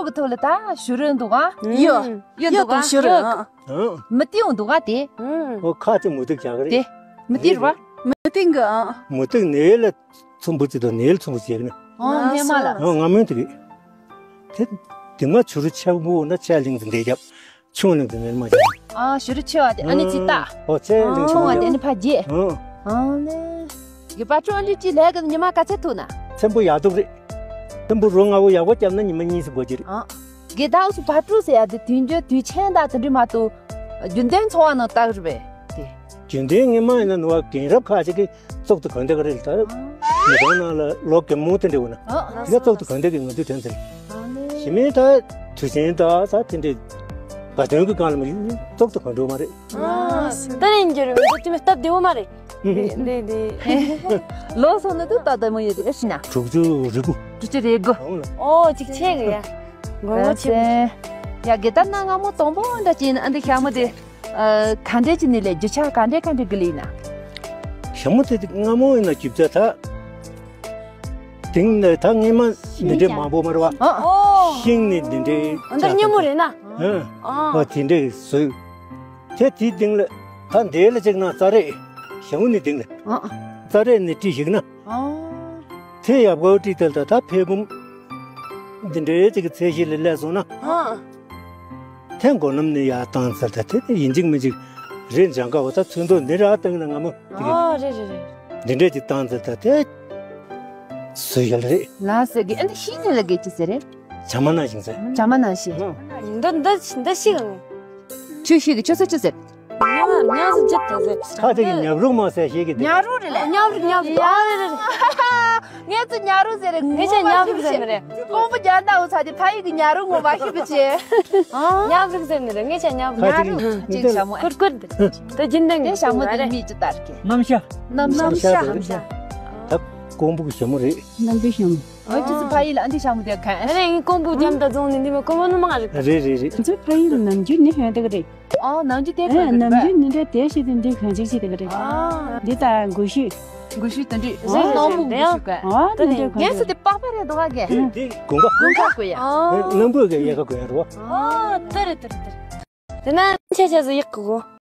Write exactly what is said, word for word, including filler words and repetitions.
གི་ཐོག་ལ་ད་བྱུ་རུ་འདུག་ག་ཡོད། ཡོད་འདུག་ག་ཡོད་དང་བྱུ་རུ། ཨང་། མུ་ཏིག་འདུག་ག་དེ། ཨང་། ཨོ་ཁ་ཅིག་མུ་ཏིག་བྱ་གི་རེད། དེ་མུ་ཏིག་རེད་པ། མུ་ཏིག་གི། ཨང་། མུ་ཏིག་ནས་ལ་ཚོམ་བུ་ཅིག་དང་ནས་ལ་ཚོམ་བུ་ཅིག་ཡོད་ནི། ཨང་། སྔོན་མ་ལ། ཨང་། སྔ་མོ་དེ་གི། དེ་དེ་མ་བྱུ་རུ་ཆེ་བོ་ན་ཆེ་ལིང་དེ་འདྲས་རྒྱབ། ཆུང་ལིང་དེ་ནས་མ་རྒྱབ། ཨ་བྱུ་རུ་ཆེ་བ་དེ་ཨ་ནི་ཅི་ལྟ། ཨོ་ཆེ་ལིང་ཆུང་བ་དེ་ནི་ཕ་རྒྱས། ཨང་། ཨང་ལེ། གི་པ་ཅོ་ལི་ཅི་ལས་གི་ཉི་མ་ག་ཚད་ཐུག་ན། ཚེམ་བུ་ཡག་སྡུག་རེད། ཚེམ་བུ་རོ་ལྔ་བོ་ཡག་པོ་བརྒྱབ་ན་ཉི་མ་གཉིས་སུ་འགོར་གྱི་རེད། ཨང་། དགེ་ཐང་སུ་བ་ཕྲུག་ཟེར་ཡ་དེ་དུས་འགྱུར་དུས་ཆེན་དང་དེ་འདྲ་མ་གཏོགས། རྒྱུན་ལྡན་འཚོ་བ་ནང་བཏགས་རེད་པས། དེ། རྒྱུན་ལྡན་ངེས་མ་ཡིན་ན་ནུ་བ་རྒན་རབས་ཁ་ཅིག་གིས་བཙོག་ཏུ་གོན་བསྡད་ཀྱི་རེད་ད། མི་གང་ནང་ལ་ལོ་རྒན་མོ་དེ་འདྲ་འོ་ན། ཨ། དེ་ག་བཙོག་ཏུ་གོན་བསྡད་ཀྱི་ང་ཚོའི་དོན་ཚན། ཨ་ནི། ཞི་མིན་ད་དུས་ཆེན་ད་ས་དེ་འདྲ་བ་དོན་གྱི་སྒང་ལ་མི་བཙོག་ཏུ་གོན་འགྲོ་མ་རེད། ཨ། ད་རིང་འགྱུར་མི་འདུག་དེ་མི་སྟབས་བདེ་བོ་མ་རེད། འདི་འདི་འདི། ལོ་སོང་ན་དུ་ད་ལྟ་མོ་ཡོད་དེ་ཨེ་ཤི་ན། དྲུག་ཅུ་རེ་དགུ། དྲུག་ཅུ་རེ་དགུ། ཨོ་ལ། ཨོ་ཅིག་ཆེ་གི་ཡ། ངོ་ངོ་ཆེ་གི། ཡ་དགེ་ལྟར་ན་སྔ་མོ་དང་པོ་འདྲ་ཅིག་ཨ་འདི་ཞྭ་མོ་དེ། ཨ་ག་འདྲས་ཅིག་ནི་ལས་རྒྱུ་ཆ་ག་འདྲས་ག་འདྲས་གི་ལས་ཡིན་ན། ཞྭ་མོ་དེ་སྔ་མོ་ཡིན་ན་རྒྱུ་ཆ་ད། དེང་ནས་ད་སྔས་མ་འདི་འདྲས་མང་པོ་མ་རེད་བ། ཨོ། ཤིང་ནི་འདི་འདྲས། འདི་སྙི་མོ་རེད་ན། ཨ། ཨོ་དེ་འདྲས་བཟོས། དེ་དེའི་སྟེང་ལ་ད་འདི་ལ་ཅིག་ན་རྩྭ་རས། ཞྭ་མོ་ནི་སྟེང་ལ། ཨ། རྩྭ་རས་ནི་བྲིས་ཤིག་ན། ཨ། དེ་ཡག་པོ་བྲིས་ཏེ་ད་ད་ཕེབས་བུམ། འདི་འདྲའི་ཅིག་གི་ཚད་གཞི་ལ་སླེབས་སོང་ན། ཨ། དེ་མགོ་ལོག་ནས་ཡར་བཏང་ཚར་ད་དེ་དེ་ཡིན་གཅིག་མིན་གཅིག་རེད་འཇང་ཀ་བ་ད་ཚོན་མདོག་འདི་ར་བཏང་ན་སྔ་མོ་དེ་གི། ཨ་རེད་རེད་རེད། འདི་འདྲས་ཅིག་བཏང་ཚར་ད་དེ་སུ་ཡལ་རེད། ལ་ཟེར་གི་ཨ་འདི་ཤི་ནས་ལ་གི་ཅི་ཟེར་རེད། བྱ་མ་ན་ཞིང་ཟེར། བྱ་མ་ན་ཞིང་། འདི་འདི་འདི་ཤི་གི་ངས། ཆུ་ཤི་གི་ཆུ་ཚོད་ཆུ་ཟེར། ཉ་ཉ་སུ་ཅི་ཏ་ཟེར། ཁ་དེ་གི་ཉབ་རུག་མ་ཟེར་ཤེས་གི་དེ། ཉ་རུག་རེད་ལ། ཉབ་རུག་ཉབ་རུག་ཨ་རེད་རེད་རེད། ངས་ཚོ་ཉ་རུག་ཟེར་རེད། ངས་ཆ་ཉབ་རུག་ཟེར་ནི་རེད། ཀོང་པོ་རྒྱ་ནག་འུ་ཚ་དེ་ཕ་ཡི་གི་ཉ་རུག་ངོ་མ་ཤི་བ་ཆེ། ཉབ་རུག་ཟེར་ནི་རེད། ངས་ཆ་ཉབ་རུག་ཁ་དེ་གི་ཉ་རུག་ཅིག་ཞྭ་མོ་ཀུར་ཀུར་དེ་དེ་རྒྱུན་ལྡན་གི་ཞྭ་མོ་དེ་མི་ཅི་ལྟར་གི། གནམ་ཤ། གནམ་ཤ། གནམ་ཤ། ད་ཀོང་པོ་གི་ཞྭ་མོ་རེད། གནམ་པའི་ཞྭ་མོ། ཨོ་ཅི་སི་ཕ་ཡི་ལ་ཨ་འདི་ཞྭ་མོ་དེ་ག་ཨ་རེ་ངའི་ཀོང་པོ་རྒྱ་མི་ད་རྫོང་ནི་འདི་མ་ཀོང་པོ་ནི་མ་རེད། རེད་རེད་རེད། ང་ཚོའི་ཕ་ཡུལ་ནམ་རྒྱུན་ནི་ཧོན་དེ་ག་རེད། ཨ་ནམ་རྒྱུན་དེ་ཨེ་ཁོན་དེ་ནམ་རྒྱུན་ནི་འདྲ་དེ་ཤི་དེ་འདི་ཁོན་ཅིག་ཤི་དེ་ག་རེད། ཨ་འདི་ད་གུ་ཤུ། གུ་ཤུ་དེ་འདྲི་ཨ་ནང་མོ་གུ་ཤུ་ག་ཨ་དེ་འདྲ་ཁོན་ངས་སུ་དེ་པགས་པ་རེད་དོ་ག་ག་དེ་དེ་དགུན་ཁ། དགུན་ཁ་གུ་ཡ། ཨ་ནམ་བུ་ག་ཡ་ག་གུ་ཡ་རོ། ཨ་དེ་རེད་དེ་རེད་དེ་རེད། དེ་ན་ཆེ་ཆེ་སུ་ཡག་གི་གོ།